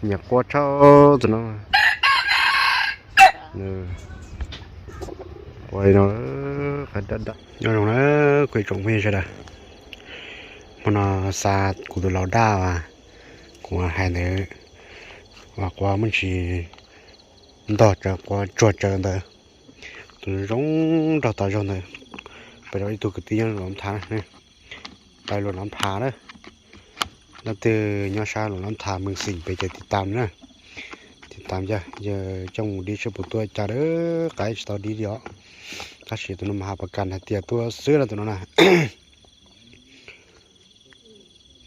Nyiam qua tshaj tus no. Qua li no, qab dab dab. Nyob zoo na kuv ib tsoom phooj ywg sawv daws. Hmo no xa kuv tus laus dab uas kuv hais ntawd, uas qua muaj ntsis ntog tsawv, qua tsuag tsawv ntawd, tus zoo nraug tas zog ntawd, pem rau ib tug kwv tij nyob Luam Thav na. Pais Luam Thav na. Leej twg nyob sab Luam Thav Meej Xim pem ces tiv tam na. Tiv tam yawg, yawg coj mus dib seb puas tuaj cas, qaib tsis tau dib li os. Tab sis tus no mas has pas kas hais tias tuaj xwb na tus no na.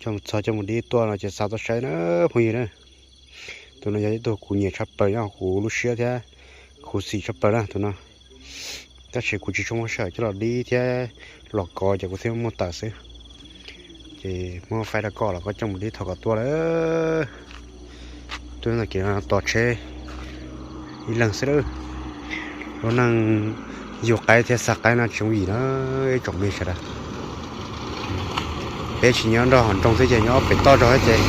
Coj mus txog coj mus dib tuaj no ces xa tuaj saib na phooj ywg na. Tus no yog ib tug kuv nyiam tshaj plaws nyob hauv kuv lub siab thiab khuv xim tshaj plaws na tus no. Tab sis kuv tsis tshua muaj sij hawm coj los dib thiab los kov ces kuv thiaj muaj tawm xwb. Ces muab faib rau koj los koj coj mus dib thov kom tuaj lawm. Tuaj no ces tos tsheb ib leeg xwb lawm. Lub neej yug qaib thiab xa qaib no tsis yooj yim na ib tsoom me sawv daws. Peb tsis nyob nrog hauv nroog thiab ces nyob pem toj zog thiab ces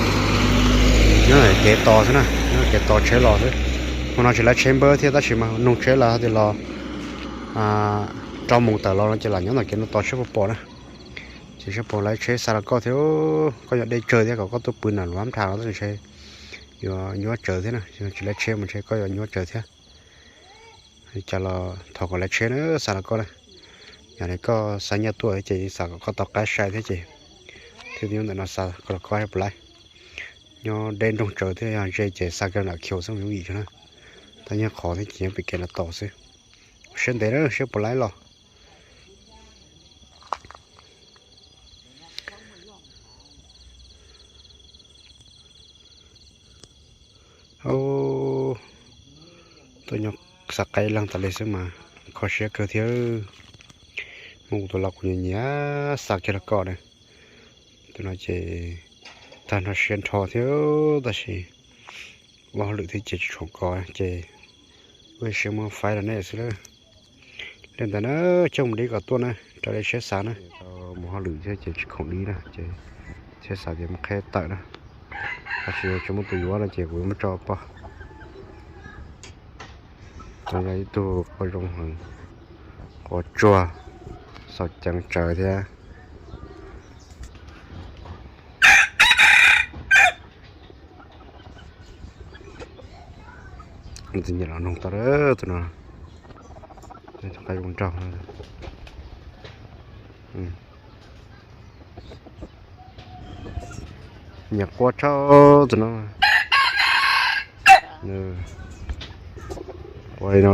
nyob kev tos xwb na, nyob kev tos tsheb los xwb. Hmo no tsis lawv tsheb npawb thiab tab sis mas nug tsheb los tias los rau moos tawm los no ces lam nyob ntawm kev no tos seb puas pom na. Ces seb puas lawv tsheb xa rau koj thiab, koj yuav deb tsawg thiab kom koj tuaj pw nram Luam Thav no tab ntshe yuav nyuaj tsawv thiab na, tsis lawv tsheb mas ntshe koj yuav nyuaj tsawv thiab. Cas los thov kom lawv tsheb na xa rau koj na. Yog li koj xa nyiaj tuaj ces xav kom koj tau qaib sai thiab ces thiaj nyob ntawm no xa kom los koj puas laib. Nyob deb nroog tsawv thiab yog ze ces xa kiag nram khiu xwb yooj yim tso na. Tab nyob qhov thiab ces nyob pem kev no tos xwb. Siab ntev na seb puas laib los. Tuaj nyob xa qaib leeg tas li xwb mas kho siab kawg thiab. Muaj kuv tus laus kuv nyiam nyiam xa kiag rau koj na. Tus no ces tag nrho siab nrho thiab tab sis ua hauj lwm thiab ces tsis tshua kov ces ua siab muab faib rau nej xwb lawm. Li ntawd na, coj mus dib kom tuaj na, raws li siab xav na. Mus hauj lwm thiab ces tsis khoom dib na ces thiaj xav tias muab qheb tawm na. Tab sis tsis muaj tus yuav no ces kuv muab tso pov. Tus no yog ib tug qua zoo heev, qua tsuag, xaus ceev tsawv thiab. Tus nyiam los noog tau tus no, tus qaib zoo nraug. Nyiam qua tshaj tus no. Qua li no,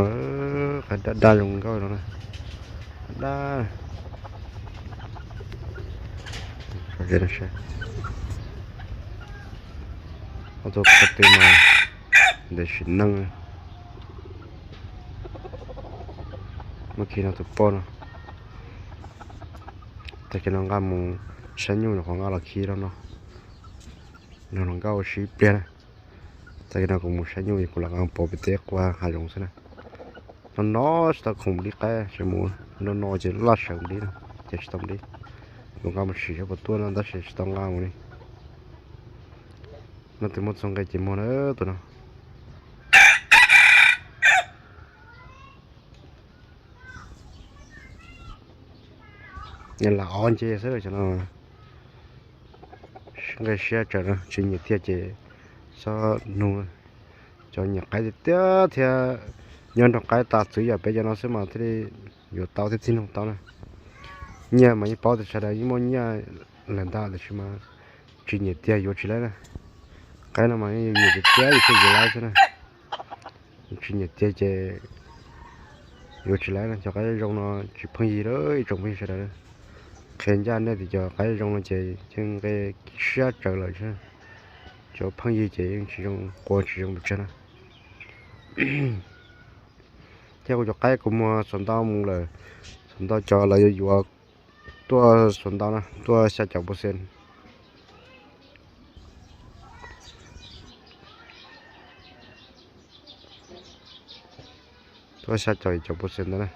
qab dab dab zoo nkauj no na. Dab. Ob tug ko tw mas ntev sim neej. Muab khi no tus poj no. Tag kis no nqa mus saib nyuj nyuam qhuav nqa los khi rau no. Nrog hluas nkauj ua si ib pliag na. Tag kis no kuv mus saib nyuj kuv lam nqa pov pem teb qua hav zoov xwb na. No no tsis tau khoom dib qaib, tsis mus no no ces laj sawv mus dib no ces tsis tau mus dib. Kuv nqa mus sim saib puas tuaj no tab sis tsis tau nqa mus li. No tus muaj txoj nqe ces muag na tus no. Lam ob nce xwb no. Nqe siab tsawv no tsis nyiam tiag ces txhob nug. Cov nyiam qaib tiag tiag thiab nyob nrog qaib tas txwv yam peb cov no xwb mas thiaj li yuav tau thiab thiaj nug tau na. Nyiaj mas yeej paub tias sawv daws yeej muaj nyiaj lawm ntag tiam sis mas tsis nyiam tiag yuav tsis laib na. Qaib no mas yeej nyiam tiag tiag yus thiaj yuav laib xwb na. Tsis nyiam tiag ces yuav tsis laib na. Cov qaib zoo no tsis pheej yig li ib tsoom phooj ywg sawv daws. Qhia ncaj nej tias cov qaib zoo no ces yeej nqe siab tsawv lawm. Cov pheej yig ces yeej tsis zoo, qua tsis zoo pes tsawg na. Thiab kuv cov qaib kuv muag xuas ntau mus lawm, xuas ntau cov lawv yuav yuav tuaj xuas ntau na, tuaj xya caum pawv xees. Tuaj xya caum pawv xees ntawd na.